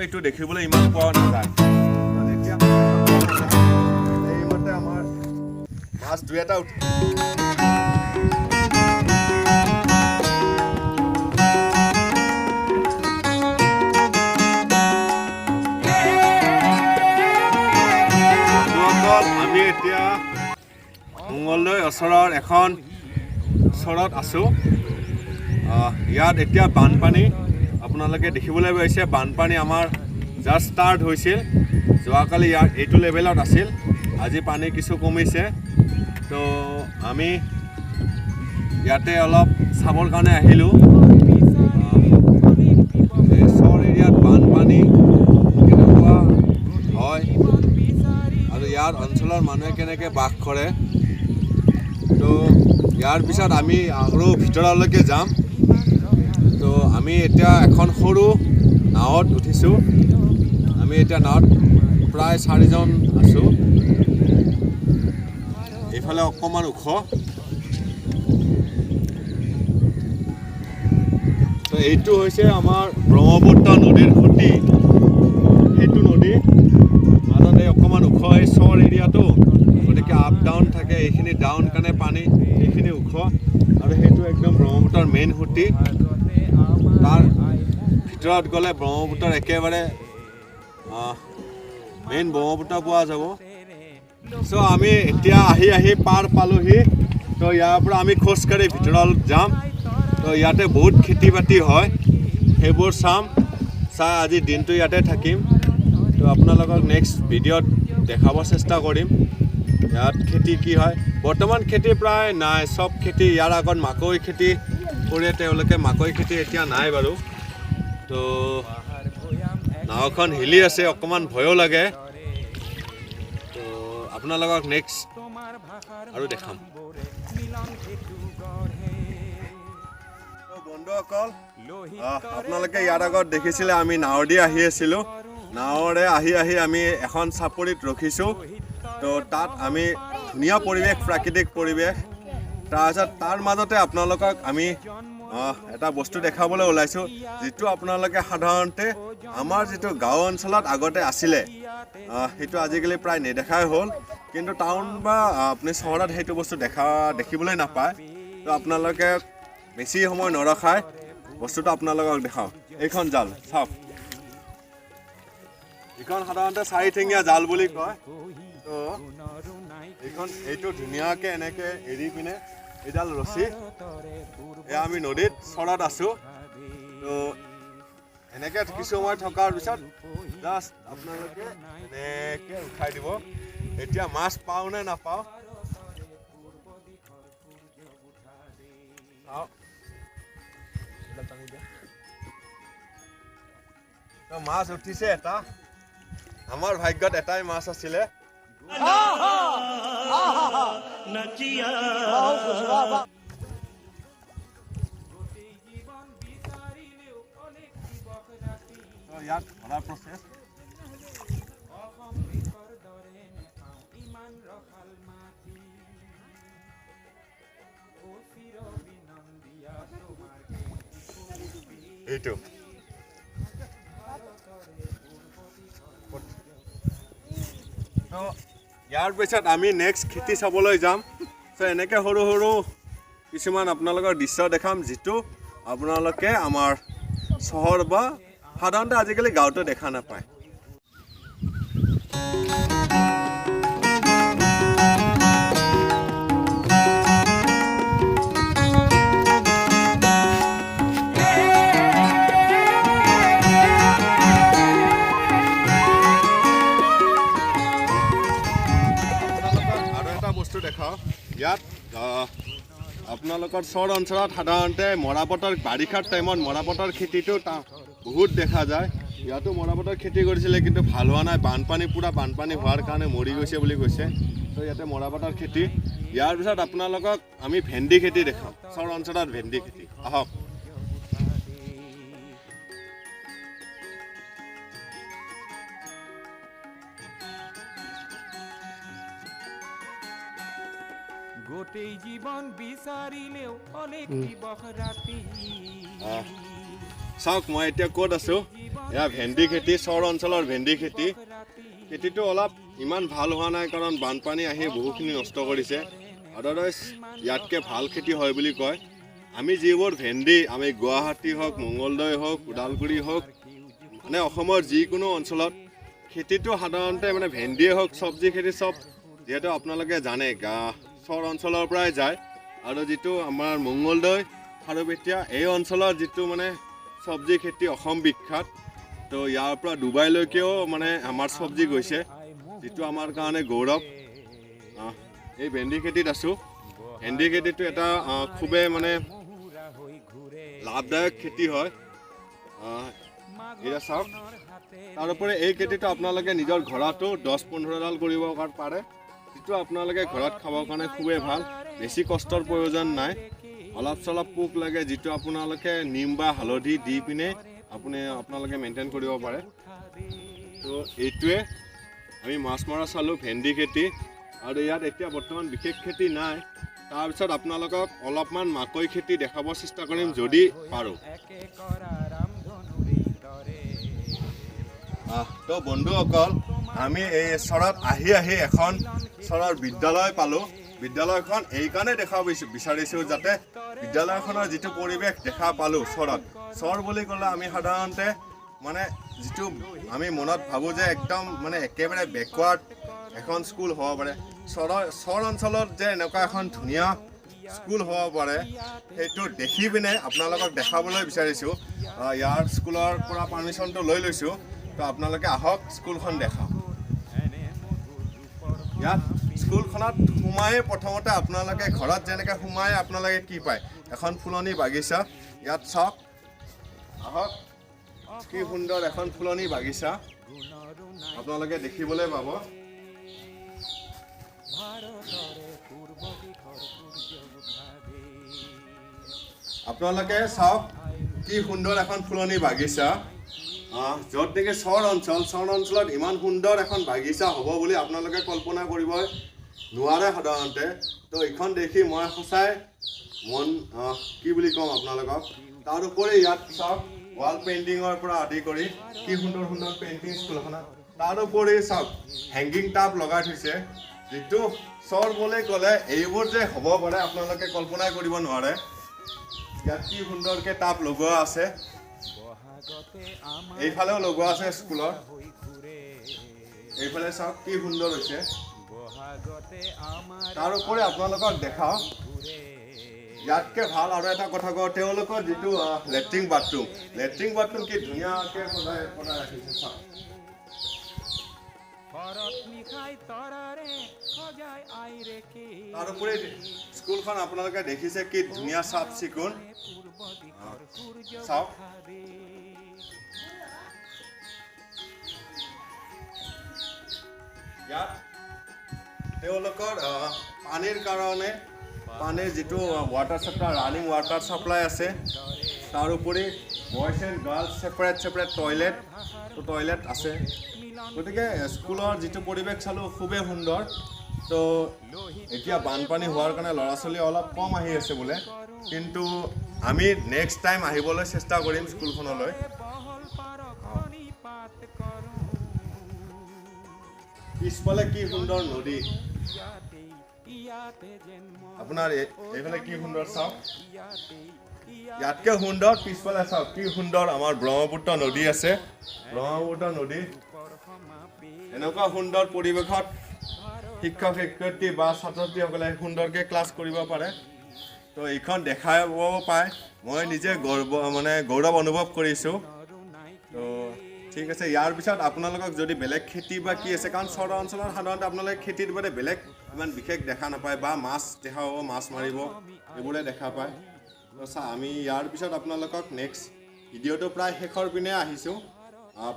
এইটো দেখিবলৈ ইমান পোৱা নাযায়। তো যেতিয়া সেইমতে আমাৰ মাছ দুই এটা উঠে। বন্ধুসকল, আমি এতিয়া মঙলদৈ ওচৰৰ এখন চৰত আছোঁ। ইয়াত এতিয়া বানপানী আপোনালোকে দেখিবলৈ পাইছে। বানপানী আমাৰ জাষ্ট ষ্টাৰ্ট হৈছিল যোৱাকালি, ইয়াত এইটো লেভেলত আছিল। আজি পানী কিছু কমিছে। তো আমি ইয়াতে অলপ চাবৰ কাৰণে আহিলোঁ। এই চৰ এৰিয়াত বানপানী কেনেকুৱা হয় আৰু ইয়াৰ অঞ্চলৰ মানুহে কেনেকৈ বাস কৰে। তো ইয়াৰ পিছত আমি আৰু ভিতৰলৈকে যাম। তো আমি এতিয়া এখন সৰু নাৱত উঠিছোঁ। আমি এতিয়া নাৱত প্ৰায় চাৰিজন আছোঁ। এইফালে অকণমান ওখ। তো এইটো হৈছে আমাৰ ব্ৰহ্মপুত্ৰ নদীৰ সুঁতি। সেইটো নদী মাজত এই অকণমান ওখ এই চৰ এৰিয়াটো, গতিকে আপ ডাউন থাকে। এইখিনি ডাউন কাৰণে পানী, এইখিনি ওখ, আৰু সেইটো একদম ব্ৰহ্মপুত্ৰৰ মেইন সুঁতি। তাৰ ভিতৰত গ'লে ব্ৰহ্মপুত্ৰৰ একেবাৰে মেইন ব্ৰহ্মপুত্ৰ পোৱা যাব। চ' আমি এতিয়া আহি আহি পাৰ পালোহি। তো ইয়াৰ পৰা আমি খোজকাঢ়ি ভিতৰত যাম। তো ইয়াতে বহুত খেতি বাতি হয়, সেইবোৰ চাম। চাই আজি দিনটো ইয়াতে থাকিম। তো আপোনালোকক নেক্সট ভিডিঅ'ত দেখাব চেষ্টা কৰিম ইয়াত খেতি কি হয়। বৰ্তমান খেতি প্ৰায় নাই, চব খেতি ইয়াৰ আগত মাকৈ খেতি কৰে তেওঁলোকে। মাকৈ খেতি এতিয়া নাই বাৰু। তো নাওখন হিলি আছে, অকণমান ভয়ো লাগে। তো আপোনালোকক নেক্সট আৰু দেখাম। তো বন্ধুসকল, আপোনালোকে ইয়াৰ আগত দেখিছিলে আমি নাৱৰ দি আহি আছিলোঁ। নাৱৰে আহি আহি আমি এখন চাপৰিত ৰখিছোঁ। তো তাত আমি ধুনীয়া পৰিৱেশ, প্ৰাকৃতিক পৰিৱেশ। তাৰপিছত তাৰ মাজতে আপোনালোকক আমি এটা বস্তু দেখাবলৈ ওলাইছোঁ, যিটো আপোনালোকে সাধাৰণতে আমাৰ যিটো গাঁও অঞ্চলত আগতে আছিলে, সেইটো আজিকালি প্ৰায় নেদেখাই হ'ল। কিন্তু টাউন বা আপুনি চহৰত সেইটো বস্তু দেখিবলৈ নাপায়। তো আপোনালোকে বেছি সময় নৰখাই বস্তুটো আপোনালোকক দেখাওঁ। এইখন জাল চাওক, এইখন সাধাৰণতে চাৰিঠেঙীয়া জাল বুলি কয়। তো এইখন এইটো ধুনীয়াকৈ এনেকৈ এৰি পিনে এইডাল ৰছী, এয়া আমি নদীত চৰত আছোঁ। তো এনেকৈ কিছু সময় থকাৰ পিছত জাষ্ট আপোনালোকে এনেকৈ উঠাই দিব। এতিয়া মাছ পাওঁ নে নাপাওঁ চাওঁ। তো মাছ উঠিছে এটা। আমাৰ ভাগ্যত এটাই মাছ আছিলে। তো ইয়াত ধৰা প্ৰচেছ। এইটো তো ইয়াৰ পিছত আমি নেক্সট খেতি চাবলৈ যাম। চ' এনেকৈ সৰু সৰু কিছুমান আপোনালোকৰ দৃশ্য দেখাম, যিটো আপোনালোকে আমাৰ চহৰ বা সাধাৰণতে আজিকালি গাঁৱতো দেখা নাপায়। আৰু এটা বস্তু দেখাওঁ ইয়াত। আপোনালোকৰ চৰ অঞ্চলত সাধাৰণতে মৰাপাটৰ বাৰিষাৰ টাইমত মৰাপাটৰ খেতিটো বহুত দেখা যায়। ইয়াতো মৰাপাটৰ খেতি কৰিছিলে, কিন্তু ভাল হোৱা নাই। বানপানী, পূৰা বানপানী হোৱাৰ কাৰণে মৰি গৈছে বুলি কৈছে। তো ইয়াতে মৰাপাটৰ খেতি। ইয়াৰ পিছত আপোনালোকক আমি ভেন্দি খেতি দেখাম, চৰ অঞ্চলত ভেন্দি খেতি। আহক। গোটেই জীৱন বিচাৰিলেও অনেক দিৱস ৰাতি। চাওক মই এতিয়া ক'ত আছোঁ। এয়া ভেন্দি খেতি, চৰ অঞ্চলৰ ভেন্দি খেতি। খেতিটো অলপ ইমান ভাল হোৱা নাই, কাৰণ বানপানী আহি বহুখিনি নষ্ট কৰিছে। আদাৰৱাইজ ইয়াতকৈ ভাল খেতি হয় বুলি কয়। আমি যিবোৰ ভেন্দি আমি গুৱাহাটী হওক, মংগলদৈ হওক, ওদালগুৰি হওক, মানে অসমৰ যিকোনো অঞ্চলত খেতিটো সাধাৰণতে মানে ভেন্দিয়ে হওক, চব্জি খেতি চব যিহেতু আপোনালোকে জানে চৰ অঞ্চলৰ পৰাই যায়। আৰু যিটো আমাৰ মংগলদৈ, খাৰুপেটীয়া এই অঞ্চলৰ যিটো মানে চব্জি খেতি অসম বিখ্যাত। তো ইয়াৰ পৰা ডুবাইলৈকেও মানে আমাৰ চব্জি গৈছে, যিটো আমাৰ কাৰণে গৌৰৱ। এই ভেন্দি খেতিত আছোঁ। ভেন্দি খেতিটো এটা খুবেই মানে লাভদায়ক খেতি হয়। এতিয়া চাওক, তাৰোপৰি এই খেতিটো আপোনালোকে নিজৰ ঘৰতো 10-15ডাল কৰিব পাৰে, যিটো আপোনালোকে ঘৰত খাবৰ কাৰণে খুবেই ভাল। বেছি কষ্টৰ প্ৰয়োজন নাই। অলপ চলপ পোক লাগে, যিটো আপোনালোকে নিম বা হালধি দি পিনে আপোনালোকে মেইনটেইন কৰিব পাৰে। তো এইটোৱে আমি মাছ মৰা চালোঁ, ভেন্দি খেতি। আৰু ইয়াত এতিয়া বৰ্তমান বিশেষ খেতি নাই। তাৰপিছত আপোনালোকক অলপমান মাকৈ খেতি দেখাব চেষ্টা কৰিম যদি পাৰোঁ। তো বন্ধুসকল, আমি এই চৰত আহি আহি এখন চৰৰ বিদ্যালয় পালোঁ। বিদ্যালয়খন এইকাৰণে দেখাব বিচাৰিছোঁ যাতে বিদ্যালয়খনৰ যিটো পৰিৱেশ দেখা পালোঁ। চৰত চৰ বুলি ক'লে আমি সাধাৰণতে মানে যিটো আমি মনত ভাবোঁ যে একদম মানে একেবাৰে বেকৱাৰ্ড এখন স্কুল হ'ব পাৰে, চৰ অঞ্চলত যে এনেকুৱা এখন ধুনীয়া স্কুল হ'ব পাৰে সেইটো দেখি পিনে আপোনালোকক দেখাবলৈ বিচাৰিছোঁ। ইয়াৰ স্কুলৰ পৰা পাৰ্মিশ্যনটো লৈ লৈছোঁ। তো আপোনালোকে আহক, স্কুলখন দেখাওক। ইয়াত স্কুলখনত সোমায়ে প্ৰথমতে আপোনালোকে ঘৰত যেনেকৈ সোমাই আপোনালোকে কি পায়, এখন ফুলনি বাগিচা। ইয়াত চাওক, আহক, কি সুন্দৰ এখন ফুলনি বাগিচা আপোনালোকে দেখিবলৈ পাব। আপোনালোকে চাওক কি সুন্দৰ এখন ফুলনি বাগিচা, য'ত নেকি চৰ অঞ্চলত ইমান সুন্দৰ এখন বাগিচা হ'ব বুলি আপোনালোকে কল্পনা কৰিব নোৱাৰে সাধাৰণতে। তো এইখন দেখি মই সঁচাই মন কি বুলি ক'ম আপোনালোকক। তাৰোপৰি ইয়াত চাওক ৱাল পেইণ্টিঙৰ পৰা আদি কৰি কি সুন্দৰ সুন্দৰ পেইণ্টিং স্কুলখনত। তাৰোপৰি চাওক হেংগিং টাব লগাই থৈছে, যিটো চৰ বুলি ক'লে এইবোৰ যে হ'ব পাৰে আপোনালোকে কল্পনাই কৰিব নোৱাৰে। ইয়াত কি সুন্দৰকৈ টাব লগোৱা আছে, এইফালেও লগোৱা আছে স্কুলৰ। এইফালে চাওক কি সুন্দৰ হৈছে। তাৰোপৰি আপোনালোকক দেখাওঁ ইয়াতকৈ ভাল আৰু এটা কথা কওঁ, তেওঁলোকৰ যিটো লেট্ৰিন বাথৰুম কি ধুনীয়াকৈ সজাই পৰাই ৰাখিছে চাওক। তাৰোপৰি স্কুলখন আপোনালোকে দেখিছে কি ধুনীয়া চাফ চিকুণ চাওক। ইয়াত তেওঁলোকৰ পানীৰ কাৰণে পানীৰ যিটো water supply, running water supply আছে। তাৰোপৰি boys and girls separate separate toilet আছে। গতিকে স্কুলৰ যিটো পৰিৱেশ চালোঁ খুবেই সুন্দৰ। তো এতিয়া বানপানী হোৱাৰ কাৰণে ল'ৰা ছোৱালী অলপ কম আহি আছে বোলে, কিন্তু আমি নেক্সট টাইম আহিবলৈ চেষ্টা কৰিম স্কুলখনলৈ। পিছফালে কি সুন্দৰ নদী, আপোনাৰ এইফালে কি সুন্দৰ চাওক, ইয়াতকৈ সুন্দৰ পিছফালে চাওক কি সুন্দৰ আমাৰ ব্ৰহ্মপুত্ৰ নদী আছে। ব্ৰহ্মপুত্ৰ নদী এনেকুৱা সুন্দৰ পৰিৱেশত শিক্ষক শিক্ষয়িত্ৰী বা ছাত্ৰ ছাত্ৰীসকলে সুন্দৰকৈ ক্লাছ কৰিব পাৰে। তো এইখন দেখাব পায় মই নিজে গৰ্ব মানে গৌৰৱ অনুভৱ কৰিছোঁ। তো ঠিক আছে, ইয়াৰ পিছত আপোনালোকক যদি বেলেগ খেতি বা কি আছে, কাৰণ চৰ অঞ্চলত সাধাৰণতে আপোনালোকে খেতিৰ বাদে বেলেগ ইমান বিশেষ দেখা নাপায়, বা মাছ দেখা পাব, মাছ মাৰিব এইবোৰে দেখা পায়। তো আমি ইয়াৰ পিছত আপোনালোকক নেক্সট ভিডিঅ'টো প্ৰায় শেষৰ পিনে আহিছোঁ,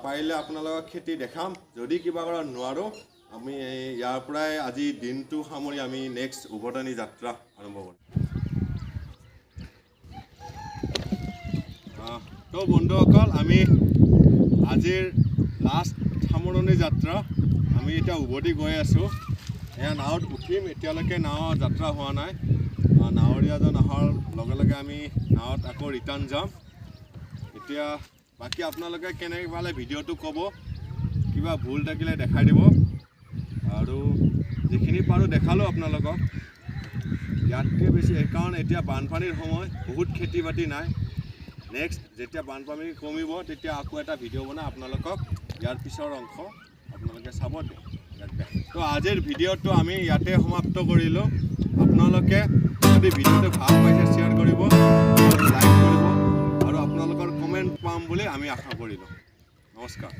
পাৰিলে আপোনালোকক খেতি দেখাম। যদি কিবা কৰা নোৱাৰোঁ আমি ইয়াৰ পৰাই আজি দিনটো সামৰি আমি নেক্সট উভতনি যাত্ৰা আৰম্ভ কৰিম। তো বন্ধুসকল, আমি আজিৰ লাষ্ট সামৰণি যাত্ৰা আমি এতিয়া উভতি গৈ আছোঁ। এয়া নাৱত উঠিম, এতিয়ালৈকে নাৱৰ যাত্ৰা হোৱা নাই। নাৱৰীয়াজন অহাৰ লগে লগে আমি নাৱত আকৌ ৰিটাৰ্ণ যাম। এতিয়া বাকী আপোনালোকে কেনেকৈ পালে ভিডিঅ'টো ক'ব, কিবা ভুল থাকিলে দেখাই দিব। আৰু যিখিনি পাৰোঁ দেখালোঁ আপোনালোকক, ইয়াতকৈ বেছি, কাৰণ এতিয়া বানপানীৰ সময়, বহুত খেতি বাতি নাই। নেক্সট যেতিয়া বানপানী কমিব, তেতিয়া আকৌ এটা ভিডিঅ' বনাই আপোনালোকক ইয়াৰ পিছৰ অংশ আপোনালোকে চাব দিয়ক। তো আজিৰ ভিডিঅ'টো আমি ইয়াতে সমাপ্ত কৰিলোঁ। আপোনালোকে যদি ভিডিঅ'টো ভাল পাইছে, শ্বেয়াৰ কৰিব, লাইক কৰিব আৰু আপোনালোকৰ কমেণ্ট পাম বুলি আমি আশা কৰিলোঁ। নমস্কাৰ।